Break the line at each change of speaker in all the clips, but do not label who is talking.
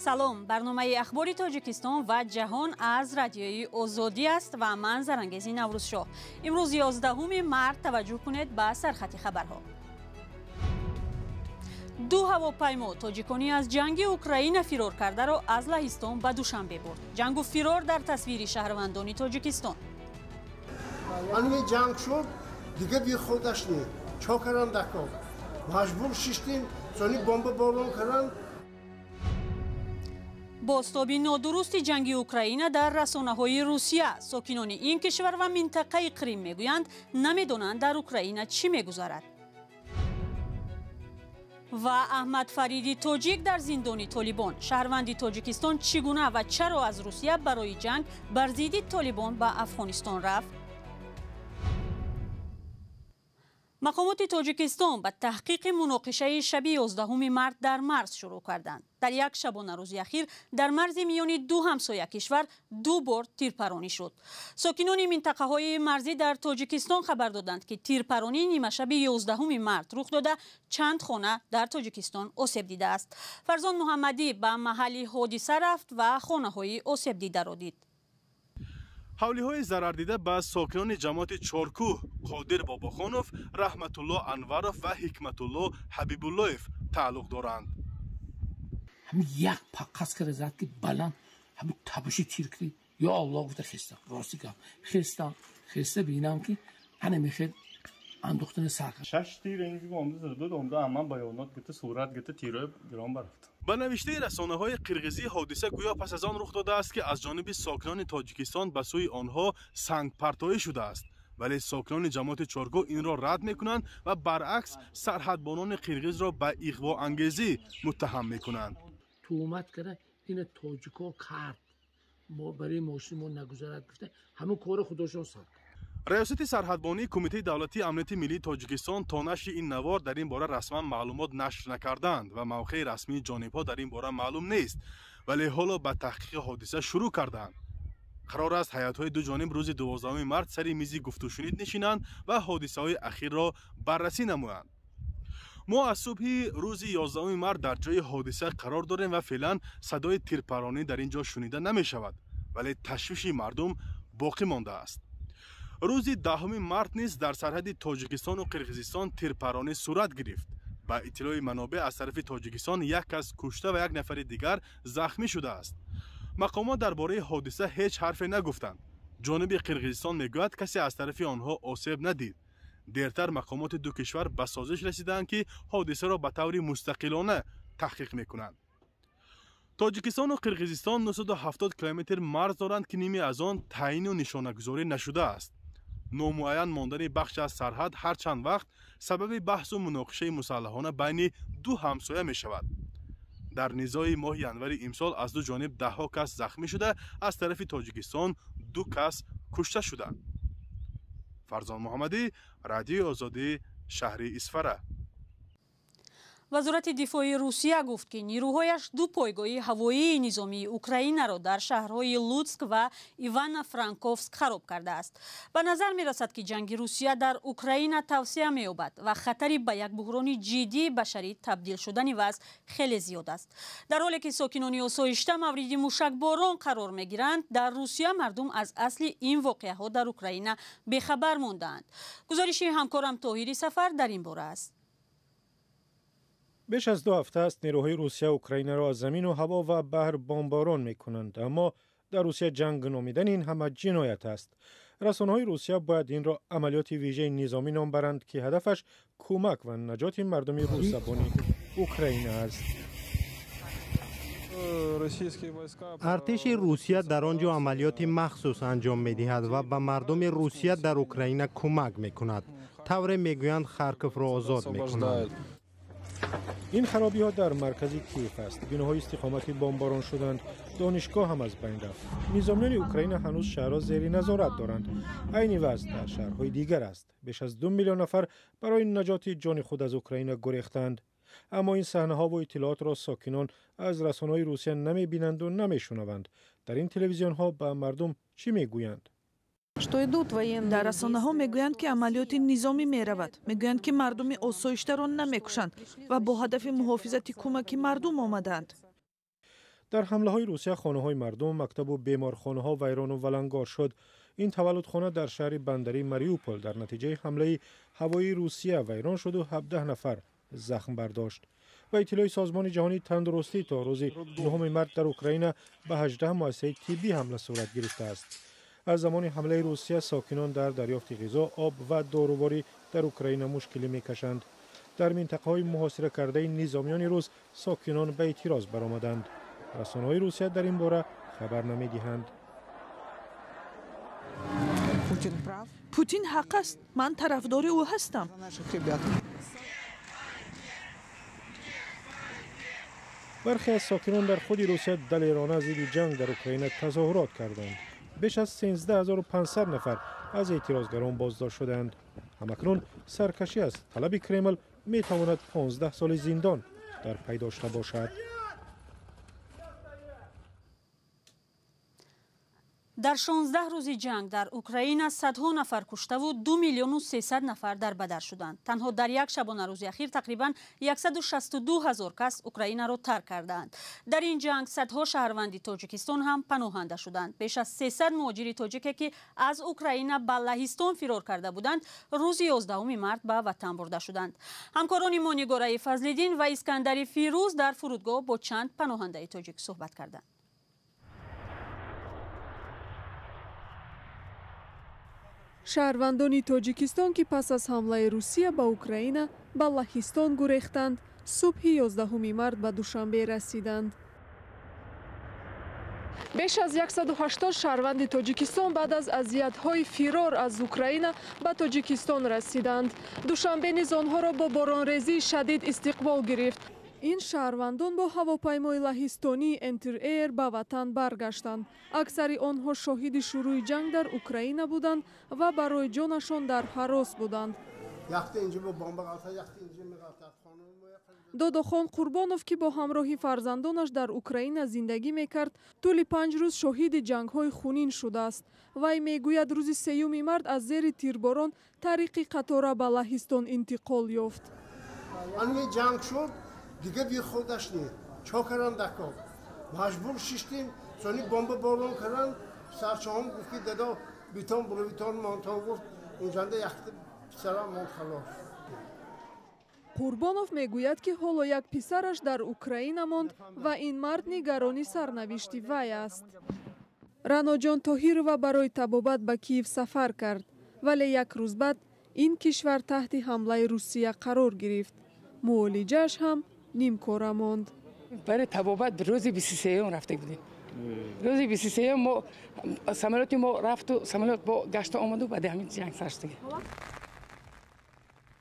Салом, барномаи ахбори Тоҷикистон ва ҷаҳон аз Радиои Озодӣ аст ва ман Зарангези Наврӯзшоҳ. Имрӯз 11 март. Таваҷҷӯҳ кунед ба сархати хабарҳо. Ду ҳавопаймо тоҷикони аз ҷанги Украина фирор кардаро аз Лаҳистон ба Душанбе бурд. Ҷангу фирор дар тасвири шаҳрвандони Тоҷикистон.
Ани ҷанг шуд, дига бихудаш не чо кардан дако, маҷбур шиштем, сони бомба борон кардан.
Бозтоби нодурусти ҷанги Украина дар расонаҳои Русия. Сокинони ин кишвар ва минтақаи Қрим мегӯянд, намедонанд, дар Украина чӣ мегузарад. Ва Аҳмад Фариди тоҷик дар зиндони Толибон. Шаҳрванди Тоҷикистон чӣ гуна ва чаро аз Русия барои ҷанг бар зидди Толибон ба Афғонистон рафт? Мақомоти Тоҷикистон ба таҳқиқи муноқишаи шаби 11 март дар марз шурӯъ карданд. Дар як шабонарӯзи ахир дар марзи миёни ду ҳамсоя кишвар ду бор тирпаронӣ шуд. Сокинони минтақаҳои марзӣ дар Тоҷикистон хабар доданд, ки тирпаронӣ нимашаби 11 март рух дода, чанд хона дар Тоҷикистон осеб дидааст. Фарзон Муҳаммадӣ ба маҳалли ҳодиса рафт ва хонаҳои осебдидаро дид.
Ҳавлиҳои зарардида ба сокинони ҷамоати Чоркӯҳ Қодир Бобохонов, Раҳматулло Анваров ва Ҳикматулло Ҳабибуллоев тааллуқ доранд.
Ҳамин як паққас кара зад, ки баланд ҳамин табуши тир киди. Ё Аллоҳ гуфта хестам, рости гап, хестам, хеста бинам, ки ана мехел андохтани сар.
Шаш тир инҷо омда зада буд, омда аман баёнот гирифта, сурат гирифта, тирҳои гирон барафт.
Ба навиштаи расонаҳои қирғизӣ, ҳодиса гӯё пас аз он рух додааст, ки аз ҷониби сокинони Тоҷикистон ба сӯи онҳо сангпартоӣ шудааст, вале сокинони ҷамоати Чоркӯҳ инро рад мекунанд ва баръакс сарҳадбонони қирғизро ба иғвоангезӣ муттаҳам мекунанд.
Туҳмат карда, ина тоҷико кард, барои мошини мо нагузарад гуфта, ҳамин кори худошон сар.
Раёсати сарҳадбонии Кумитаи давлатии амнияти миллии Тоҷикистон то нашри ин навор дар ин бора расман маълумот нашр накарданд ва мавқеи расмии ҷонибҳо дар ин бора маълум нест, вале ҳоло ба таҳқиқи ҳодиса шурӯъ карданд. Қарор аст, ҳайатҳои ду ҷониб рӯзи 12 март сари мизи гуфтушунид нишинанд ва ҳодисаҳои ахирро баррасӣ намоянд. Мо аз субҳи рӯзи 11 март дар ҷои ҳодиса қарор дорем ва феълан садои тирпаронӣ дар ин ҷо шунида намешавад, вале ташвиши мардум боқӣ мондааст. Рӯзи 10 март низ дар сарҳади Тоҷикистону Қирғизистон тирпаронӣ сурат гирифт. Ба иттилои манобеъ, аз тарафи Тоҷикистон як кас кушта ва як нафари дигар захмӣ шудааст. Мақомот дар бораи ҳодиса ҳеҷ ҳарфе нагуфтанд. Ҷониби Қирғизистон мегӯяд, касе аз тарафи онҳо осеб надид. Дертар мақомоти ду кишвар ба созиш расидаанд, ки ҳодисаро ба таври мустақилона таҳқиқ мекунанд. Тоҷикистону Қирғизистон 970 километр марз доранд, ки ниме аз он таъину нишонагузорӣ нашудааст. Номуайян мондани бахш аз сарҳад ҳар чанд вақт сабаби баҳсу муноқишаи мусаллаҳона байни ду ҳамсоя мешавад. Дар низои моҳи январи имсол аз ду ҷониб даҳҳо кас захмӣ шуда, аз тарафи Тоҷикистон ду кас кушта шуданд. Фарзон Муҳаммадӣ, Радиои Озодӣ, шаҳри Исфара.
Вазорати дифои Русия гуфт, ки нирӯҳояш ду пойгоҳи ҳавоии низомии Украинаро дар шаҳрҳои Лутск ва Ивано Франковск хароб кардааст. Ба назар мерасад, ки ҷанги Русия дар Украина тавсеа меёбад ва хатари ба як буҳрони ҷиддии башарӣ табдил шудани вазъ хеле зиёд аст. Дар ҳоле ки сокинони осоишта мавриди мушакборон қарор мегиранд, дар Русия мардум аз асли ин воқеаҳо дар Украина бехабар мондаанд. Гузориши ҳамкорам Тоҳири Сафар дар ин бора аст.
Беш аз 2 ҳафта аст, нерӯҳои Русия Украинаро аз замину ҳаво ва баҳр бомборон мекунанд, аммо дар Русия ҷанг номидани ин ҳама ҷиноят аст. Расонаҳои Русия бояд инро амалиёти вижаи низомӣ ном баранд, ки ҳадафаш кӯмак ва наҷоти мардуми русзабони Украина аст.
Артиши Русия дар он ҷо амалиёти махсус анҷом медиҳад ва ба мардуми Русия дар Украина кӯмак мекунад. Тавре мегӯянд, Харковро озод мекунанд.
Ин харобиҳо дар маркази Киев аст. Биноҳои истиқоматӣ бомборон шуданд, донишгоҳ ҳам аз байн рафт. Низомиёни Украина ҳанӯз шаҳрро зери назорат доранд. Айни вазъ дар шаҳрҳои дигар аст. Беш аз 2 миллион нафар барои наҷоти ҷони худ аз Украина гурехтанд, аммо ин саҳнаҳову иттилоотро сокинон аз расонаҳои Русия намебинанду намешунаванд. Дар ин телевизионҳо ба мардум чӣ мегӯянд?
Дар расонаҳо мегӯянд, ки амалиёти низомӣ меравад, мегӯянд, ки мардуми осоиштаро намекушанд ва бо ҳадафи муҳофизати кӯмаки мардум омадаанд.
Дар ҳамлаҳои Русия хонаҳои мардум, мактабу беморхонаҳо вайрону валангор шуд. Ин таваллудхона дар шаҳри бандарии Мариупол дар натиҷаи ҳамлаи ҳавоии Русия вайрон шуду 17 нафар захм бардошт. Ба иттилои Созмони ҷаҳонии тандурустӣ, то рӯзи 9 март дар Украина ба 18 муассисаи тиббӣ ҳамла сурат гирифтааст. Аз замони ҳамлаи Русия сокинон дар дарёфти ғизо, об ва доруворӣ дар Украина мушкилӣ мекашанд. Дар минтақаҳои муҳосира кардаи низомиёни рус сокинон ба эътироз баромаданд. Расонаҳои Русия дар ин бора хабар намедиҳанд.
Путин ҳақ аст, ман тарафдори ӯ ҳастам.
Бархе аз сокинон дар худи Русия далерона зидди ҷанг дар Украина тазоҳурот карданд. Беш аз 13500 нафар аз эътирозгарон боздошт шуданд. Ҳамакнун саркашӣ аз талаби Кремл метавонад 15 соли зиндон дар пай дошта бошад.
Дар 16 рӯзи ҷанг дар Украина садҳо нафар куштаву 2 миллиону 300 нафар дар бадар шуданд. Танҳо дар як шабонарӯзи ахир тақрибан 162 ҳазор кас Украинаро тарк кардаанд. Дар ин ҷанг садҳо шаҳрванди Тоҷикистон ҳам паноҳанда шуданд. Беш аз 300 муҳоҷири тоҷике, ки аз Украина ба Лаҳистон фирор карда буданд, рӯзи 11 март ба ватан бурда шуданд. Ҳамкорони мо Нигораи Фазлиддин ва Искандари Фирӯз дар фурудгоҳ бо чанд паноҳандаи тоҷик суҳбат карданд.
Шаҳрвандони Тоҷикистон, ки пас аз ҳамлаи Русия ба Украина ба Лаҳистон гурехтанд, субҳи 11 март ба Душанбе расиданд. Беш аз 180 шаҳрванди Тоҷикистон баъд аз азиятҳои фирор аз Украина ба Тоҷикистон расиданд. Душанбе низ онҳоро бо боронрезии шадид истиқбол гирифт. Ин шаҳрвандон бо ҳавопаймои лаҳистонии Enter Air ба ватан баргаштанд. Аксари онҳо шоҳиди шурӯи ҷанг дар Украина буданд ва барои ҷонашон дар ҳарос буданд. Додохон Қурбонов, ки бо ҳамроҳи фарзандонаш дар Украина зиндагӣ мекард, тӯли 5 рӯз шоҳиди ҷангҳои хунин шудааст. Вай мегӯяд, рӯзи 3 март аз зери тирборон тариқи қатора ба Лаҳистон интиқол ёфт.
Дига би худаш не, чо кардан дакор. Маҷбур шиштем, сони бомба борон кардан, писарчаҳом гуфт, ки дадо битон буровитон монтон гуфт, унҷанда якта писарам монд халос.
Қурбонов мегӯяд, ки ҳоло як писараш дар Украина монд ва ин мард нигарони сарнавишти вай аст. Раноҷон Тоҳирова барои табобат ба Киев сафар кард, вале як рӯз баъд ин кишвар таҳти ҳамлаи Русия қарор гирифт. Муолиҷааш ҳам нимкора монд.
Барои табобат рӯзи 23 рафта будем. Рӯзи 23 мо самолёти мо рафту самолёт бо гашта омаду баъди ҳамин ҷанг сар шуд.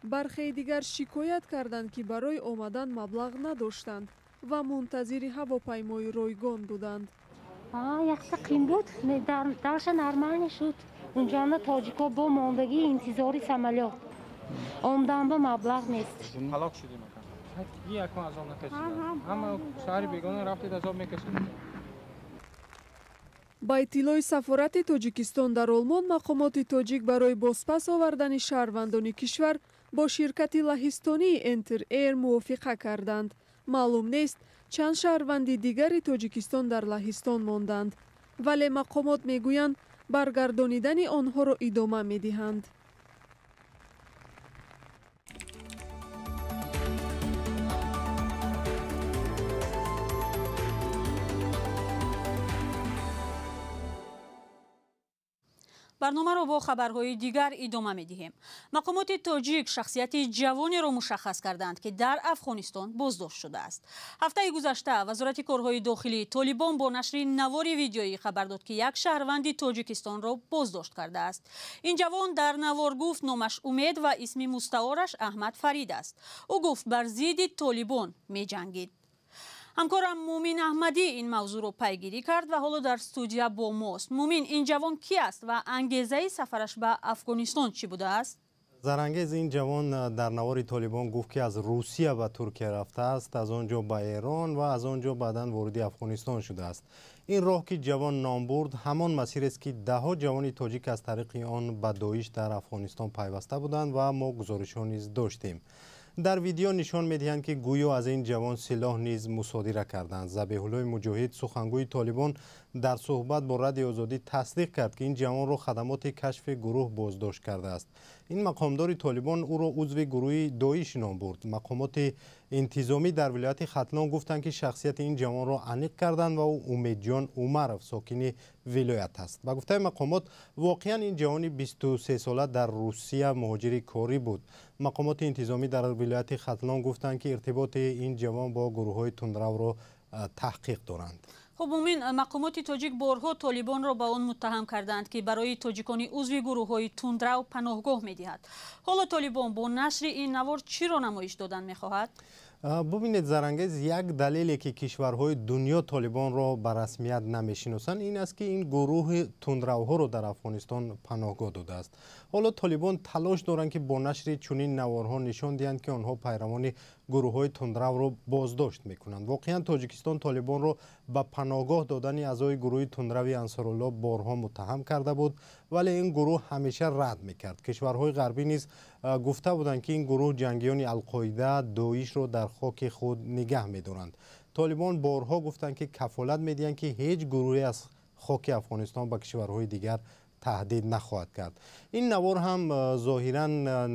Бархеи дигар шикоят карданд, ки барои омадан маблағ надоштанд ва мунтазири ҳавопаймои ройгон буданд.
Якта қим буд, дарша нормал шуд. Унҷанда тоҷико бо мондагии интизори самолёт. Омадан ба маблағ нест.
Ҳалок шудем. Якон азоб накашидам. Ҳама шаҳри бегона рафтед азоб мекашид.
Ба иттилои сафорати Тоҷикистон дар Олмон, мақомоти тоҷик барои бозпас овардани шаҳрвандони кишвар бо ширкати лаҳистонии Enter Air мувофиқа карданд. Маълум нест, чанд шаҳрванди дигари Тоҷикистон дар Лаҳистон монданд, вале мақомот мегӯянд, баргардонидани онҳоро идома медиҳанд.
Барномаро бо хабарҳои дигар идома медиҳем. Мақомоти тоҷик шахсияти ҷавонеро мушаххас карданд, ки дар Афғонистон боздошт шудааст. Ҳафтаи гузашта Вазорати корҳои дохилии Толибон бо нашри навори видеоӣ хабар дод, ки як шаҳрванди Тоҷикистонро боздошт кардааст. Ин ҷавон дар навор гуфт, номаш Умед ва исми мустаораш Аҳмад Фарид аст. Ӯ гуфт, бар зидди Толибон меҷангид. Ҳамкорам Мумин Аҳмадӣ ин мавзӯъро пайгирӣ кард ва ҳоло дар студия бо мост. Мумин, ин ҷавон ки аст ва ангезаи сафараш ба Афғонистон чӣ будааст?
Зарангез, ин ҷавон дар навори Толибон гуфт, ки аз Русия ба Туркия рафтааст, аз он ҷо ба Эрон ва аз он ҷо баъдан вориди Афғонистон шудааст. Ин роҳ, ки ҷавон ном бурд, ҳамон масирест, ки даҳҳо ҷавони тоҷик аз тариқи он ба Доиш дар Афғонистон пайваста буданд ва мо гузоришҳо низ доштем. Дар видео нишон медиҳанд, ки гӯё аз ин ҷавон силоҳ низ мусодира карданд. Забеҳуллои Муҷоҳид, сухангӯи Толибон, дар суҳбат бо Радиои Озодӣ тасдиқ кард, ки ин ҷавонро хадамоти кашфи гурӯҳ боздошт кардааст. Ин мақомдори Толибон ӯро узви гурӯҳи Доиш ном бурд. Мақомоти интизомӣ дар вилояти Хатлон гуфтанд, ки шахсияти ин ҷавонро аниқ карданд ва ӯ Умедҷон Умаров, сокини вилоят аст. Ба гуфтаи мақомот, воқеан ин ҷавони 23сола дар Русия муҳоҷири корӣ буд. Мақомоти интизомӣ дар вилояти Хатлон гуфтанд, ки иртиботи ин ҷавон бо гурӯҳҳои тундравро таҳқиқ доранд.
Хуб, Мумин, мақомоти тоҷик борҳо Толибонро ба он муттаҳам карданд, ки барои тоҷикони узви гурӯҳҳои тундрав паноҳгоҳ медиҳад. Ҳоло Толибон бо нашри ин навор чиро намоиш додан мехоҳад?
Бубинед, Зарангез, як далеле, ки кишварҳои дунё Толибонро ба расмият намешиносанд, ин аст, ки ин гурӯҳи тундравҳоро дар Афғонистон паноҳгоҳ додааст. Ҳоло Толибон талош доранд, ки бо нашри чунин наворҳо нишон диҳанд, ки онҳо пайравони гурӯҳҳои тундравро боздошт мекунанд. Воқеан Тоҷикистон Толибонро ба паноҳгоҳ додани аъзои гурӯҳи тундрави Ансорулло борҳо муттаҳам карда буд, вале ин гурӯҳ ҳамеша рад мекард. Кишварҳои ғарбӣ низ гуфта буданд, ки ин гурӯҳ ҷангиёни Алқоида, Доишро дар хоки худ нигаҳ медоранд. Толибон борҳо гуфтанд, ки кафолат медиҳанд, ки ҳеҷ гурӯҳе аз хоки Афғонистон ба кишварҳои дигар таҳдид нахоҳад кард. Ин навор ҳам зоҳиран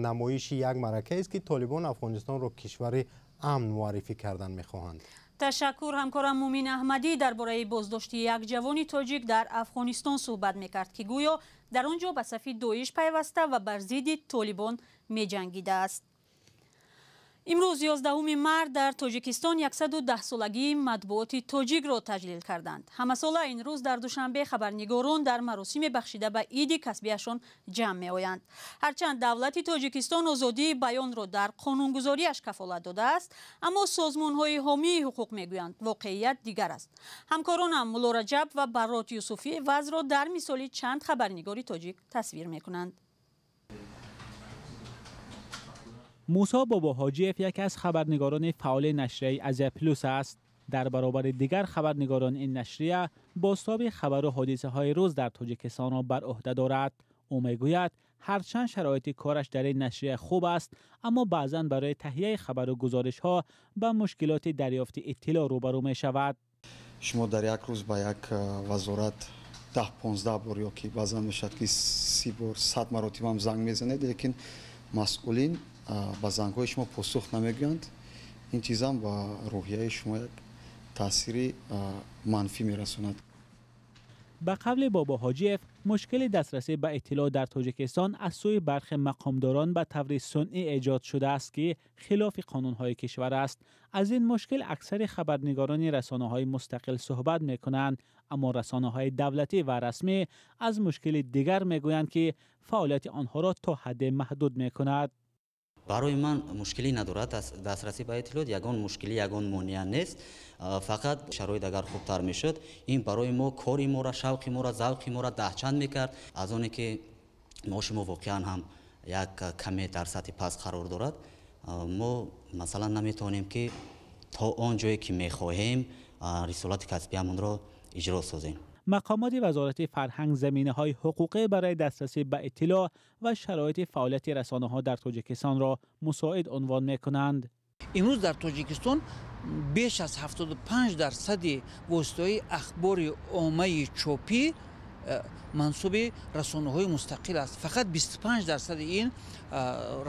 намоиши як маъракаест, ки Толибон Афғонистонро кишвари амн муаррифӣ кардан мехоҳанд.
Ташаккур. Ҳамкорам Мумин Аҳмадӣ дар бораи боздошти як ҷавони тоҷик дар Афғонистон суҳбат мекард, ки гӯё дар он ҷо ба сафи Доиш пайваста ва бар зидди Толибон меҷангидааст. Имрӯз 11 март дар Тоҷикистон 110-солагии матбуоти тоҷикро таҷлил карданд. Ҳамасола ин рӯз дар Душанбе хабарнигорон дар маросиме бахшида ба иди касбияшон ҷамъ меоянд. Ҳарчанд давлати Тоҷикистон озодии баёнро дар қонунгузориаш кафолат додааст, аммо созмонҳои ҳомии ҳуқуқ мегӯянд, воқеият дигар аст. Ҳамкоронам Мулло Раҷаб ва Баррот Юсуфӣ вазъро дар мисоли чанд хабарнигори тоҷик тасвир мекунанд.
Мусо Бобоҳоҷиев яке аз хабарнигорони фаъоли нашрияи Азия Плюс аст. Дар баробари дигар хабарнигорони ин нашрия бозтоби хабару ҳодисаҳои рӯз дар Тоҷикистонро бар ӯҳда дорад. Ӯ мегӯяд, ҳарчанд шароити кораш дар ин нашрия хуб аст, аммо баъзан барои таҳияи хабару гузоришҳо ба мушкилоти дарёфти иттилоъ рӯбарӯ мешавад.
Шумо дар як рӯз ба як вазорат 10-15 бор ё ки баъзан мешавад, ки 30 бор, 100 маротиба ҳам занг мезанед, лекин масъулин ба зангҳои шумо посух намегӯянд. Ин чизам ба рӯҳияи шумо як таъсири манфӣ мерасонад.
Ба қавли Бобоҳоҷиев, мушкили дастрасӣ ба иттилоъ дар Тоҷикистон аз сӯи бархи мақомдорон ба таври сунъӣ эҷод шудааст, ки хилофи қонунҳои кишвар аст. Аз ин мушкил аксари хабарнигорони расонаҳои мустақил суҳбат мекунанд, аммо расонаҳои давлатӣ ва расмӣ аз мушкили дигар мегӯянд, ки фаъолияти онҳоро то ҳадде маҳдуд мекунад.
Барои ман мушкилӣ надорад дастрасӣ ба иттилоот, ягон мушкилӣ, ягон монеа нест. Фақат шароит агар хубтар мешуд, ин барои мо кори моро, шавқи моро, завқи моро даҳчанд мекард. Аз оне ки маоши мо воқеан ҳам як каме дар сатҳи паст қарор дорад, мо масалан наметавонем, ки то он ҷое ки мехоҳем, рисолати касбиямонро иҷро созем.
Мақомоти вазорати фарҳанг заминаҳои ҳуқуқӣ барои дастрасӣ ба иттилоъ ва шароити фаъолияти расонаҳо дар Тоҷикистонро мусоид унвон мекунанд.
Имрӯз дар Тоҷикистон беш аз 75% воситаҳои ахбори оммаи чопӣ мансуби расонаҳои мустақил аст. Фақат 25% ин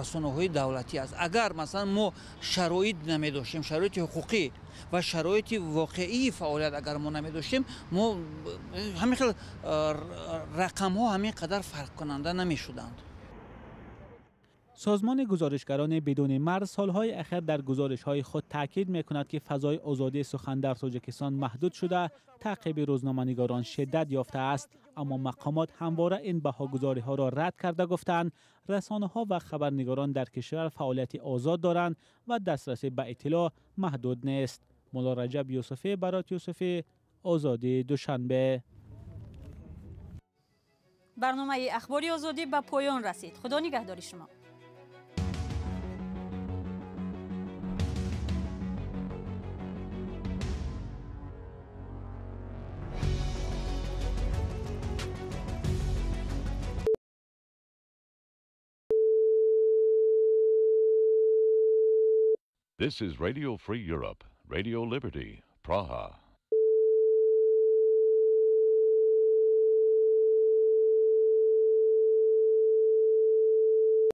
расонаҳои давлатӣ аст. Агар масалан мо шароит намедоштем, шароити ҳуқуқӣ ва шароити воқеии фаъолият агар мо намедоштем, мо ҳамин хел рақамҳо ҳамин қадар фарқкунанда намешуданд.
Созмони гузоришгарони бидуни марз солҳои ахир дар гузоришҳои худ таъкид мекунад, ки фазои озодии сухан дар Тоҷикистон маҳдуд шуда, таъқиби рӯзноманигорон шиддат ёфтааст. Аммо мақомот ҳамвора ин баҳогузориҳоро рад карда гуфтанд, расонаҳо ва хабарнигорон дар кишвар фаъолияти озод доранд ва дастрасӣ ба иттилоъ маҳдуд нест. Мулло Раҷаб Юсуфӣ, Барот Юсуфӣ, Озодӣ, Душанбе.
Барномаи Ахбори Озодӣ ба поён расид. Худо нигаҳдори шумо.
This is Radio Free Europe, Radio Liberty, Praha.